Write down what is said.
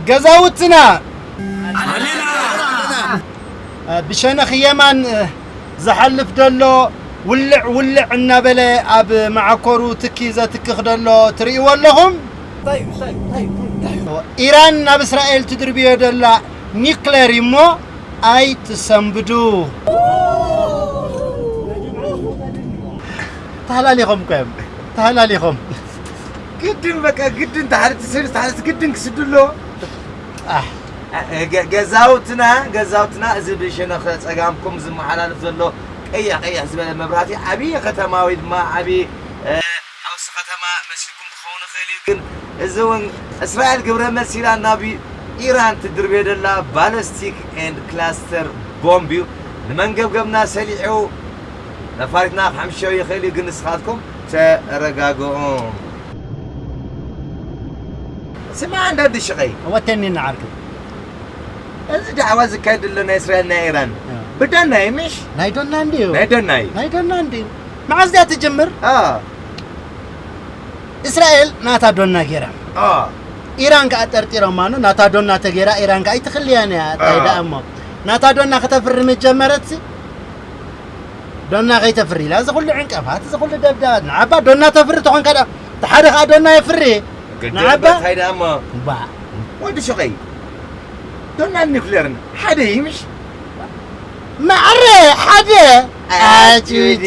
ገዛውትና ብሸነኽ የማን ዝሓልፍ ዘሎ ውልዕ ውልዕ እናበለ ኣብ መዓኮሩ ትኪ ዘትክኽ ዘሎ ትርእይዎ ኣለኹም። ኢራን ናብ እስራኤል ትድርብዮ ደላ ኒክለር እሞ ኣይትሰንብዱ። ተሃላሊኾም እኮ እዮም። ተሃላሊኾም። ግድን በቃ ግድን ተሓለቲ ሰብ ተሓለቲ ግድን ክስዱ ኣለዎ። ገዛውትና ገዛውትና እዚ ብሸነኽ ጸጋምኩም ዝመሓላለፍ ዘሎ ቀይሕ ቀይሕ ዝበለ መብራህቲ ዓብዪ ከተማ ወይ ድማ ዓብዪ ሓውሲ ከተማ መሲልኩም ክኸውን ይኽእል እዩ። ግን እዚ እውን እስራኤል ግብረ መልሲ ኢላ ናብ ኢራን ትድርብዮ ደላ ባለስቲክ ኤንድ ክላስተር ቦምብ እዩ። ንመንገብገብና ሰሊዑ ነፋሪትና ክሓምሸው ይኽእል እዩ። ግን ንስኻትኩም ተረጋግኡ። ስማ ኣንዳዲ ሽቐይ ወተኒ ንዓርክ እዚ ዳዕዋ ዝካየድ ዘሎ ናይ እስራኤል ናይ ኢራን ብዳና እዩ ምሽ ናይ ዶና እንዲዩ ናይ ዶና እዩ ናይ ዶና እንዲዩ መዓዝ ድያ ትጅምር? እስራኤል ናታ ዶና ገይራ ኢራን ከዓ ጠርጢሮማ ኖ ናታ ዶና ተገይራ ኢራን ከዓ ኣይትኽልያን እያ እንታይ ደኣ እሞ ናታ ዶና ክተፍሪ ምስ ጀመረት ሲ ዶና ከይተፍሪ ኢላ እዚ ኩሉ ዕንቀፋት እዚ ኩሉ ደብዳባት ንዓባ ዶና ተፍሪ ተኾንካ ደኣ እቲ ሓደ ከዓ ዶና የፍሪ ንዓባ እንታይ ደኣ እሞ ባ ወዲ ሸቐይ ዶናን ኒኩሌርን ሓደ እዩ ምሽ ማዕረ ሓደ ኣጅዲ